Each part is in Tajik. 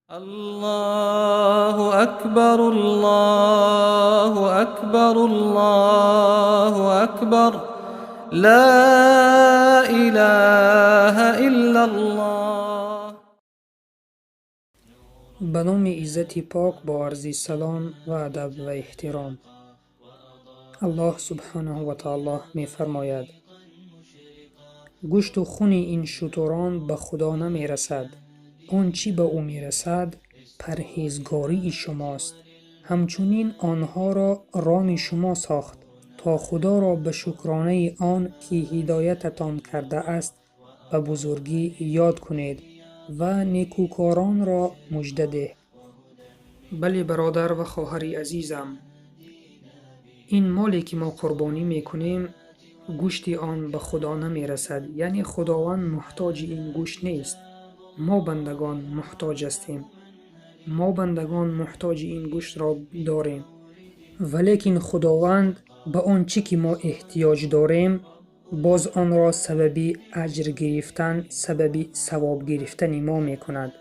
Аллоҳу акбар, Аллоҳу акбар, Аллоҳу акбар, ла илаҳа иллаллоҳ. Ба номи Иззати Пок бо арзи салом ва адаб ва эҳтиром. Аллоҳ субҳанаҳу ва таоло мефармояд: гӯшту хуни ин шутурон ба Худо намерасад. Он чӣ ба ӯ мерасад, парҳезгории шумост. Ҳамчунин онҳоро роми шумо сохт, то Худоро ба шукронаи он, ки ҳидоятатон кардааст, ба бузургӣ ёд кунед ва некӯкоронро мужда деҳ. Бале, бародар ва хоҳари азизам, ин моле, ки мо қурбонӣ мекунем, гӯшти он ба Худо намерасад. Яъне Худованд муҳтоҷи ин гӯшт нест. Мо бандагон муҳтоҷ ҳастем. Мо бандагон муҳтоҷи ин гӯштро дорем. Валекин Худованд ба он чӣ ки мо эҳтиёҷ дорем, боз онро сабаби аҷр гирифтан, сабаби савоб гирифтани мо мекунад.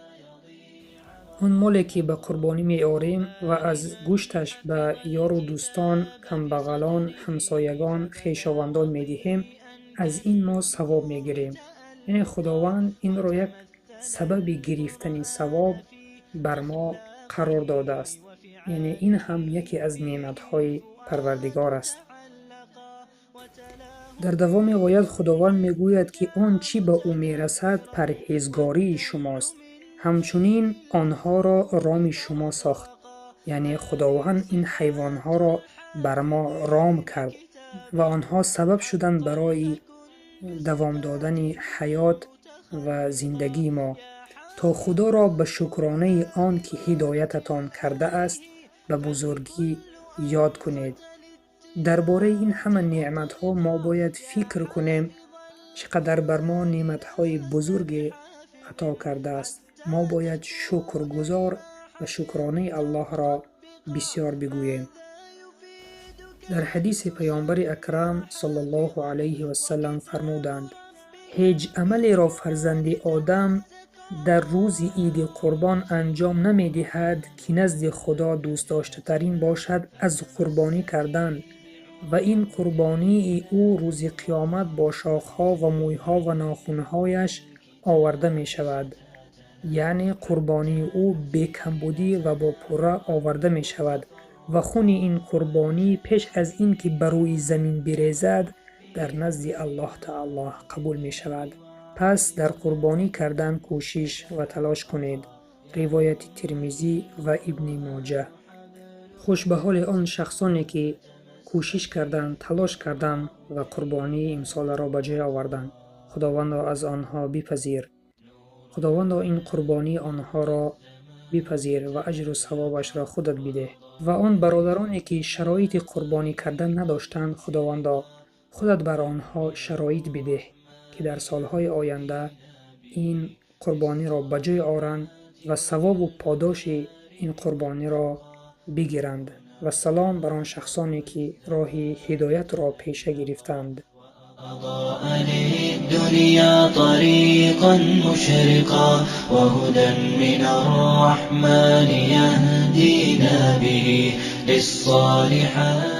Он моле, ки ба қурбонӣ меорем ва аз гӯшташ ба ёру дӯстон, камбағалон, ҳамсоягон, хешовандон медиҳем, аз ин мо савоб мегирем. Яъне Худованд инро як сабаби гирифтани савоб бар мо қарор додааст. Яъне ин ҳам яке аз неъматҳои Парвардигор аст. Дар давоми оят Худованд мегӯяд, ки он чӣ ба ӯ мерасад, парҳезгории шумост. Ҳамчунин онҳоро роми шумо сохт. Яъне Худованд ин ҳайвонҳоро бар мо ром кард ва онҳо сабаб шуданд барои давом додани ҳаёт ва зиндагии мо, то Худоро ба шукронаи он, ки ҳидоятатон кардааст, ба бузургӣ ёд кунед. Дар бораи ин ҳама неъматҳо мо бояд фикр кунем, чӣ қадар бар мо неъматҳои бузурге ато кардааст. Мо бояд шукргузор ва шукронаи Аллоҳро бисёр бигӯем. Дар ҳадиси Паёмбари Акрам саллаллоҳу алайҳи вассалам фармуданд: ҳеҷ амалеро фарзанди Одам дар рӯзи Иди Қурбон анҷом намедиҳад, ки назди Худо дӯстдоштатарин бошад аз қурбонӣ кардан, ва ин қурбонии ӯ рӯзи қиёмат бо шохҳо ва мӯйҳо ва нохунҳояш оварда мешавад. Яъне қурбонии ӯ бекамбудӣ ва бо пурра оварда мешавад ва хуни ин қурбонӣ пеш аз ин ки ба рӯи замин бирезад, дар назди Аллоҳ таоло қабул мешавад. Пас дар қурбонӣ кардан кӯшиш ва талош кунед. Ривояти Тирмизӣ ва Ибни Моҷа. Хуш ба ҳоли он шахсоне, ки кӯшиш карданд, талош карданд ва қурбонии имсоларо ба ҷой оварданд. Худовандо аз онҳо бипазир. Худовандо ин қурбонии онҳоро бипазир ва аҷру савобашро худат бидеҳ. Ва он бародароне, ки шароити қурбонӣ кардан надоштанд, Худовандо худат бар онҳо шароит бидеҳ, ки дар солҳои оянда ин қурбониро ба ҷой оранд ва савобу подоши ин қурбониро бигиранд. Ва салом бар он шахсоне, ки роҳи ҳидоятро пеша гирифтанд. أضاء للدنيا طريقا مشرقا وهدى من الرحمن يهدينا به للصالحات.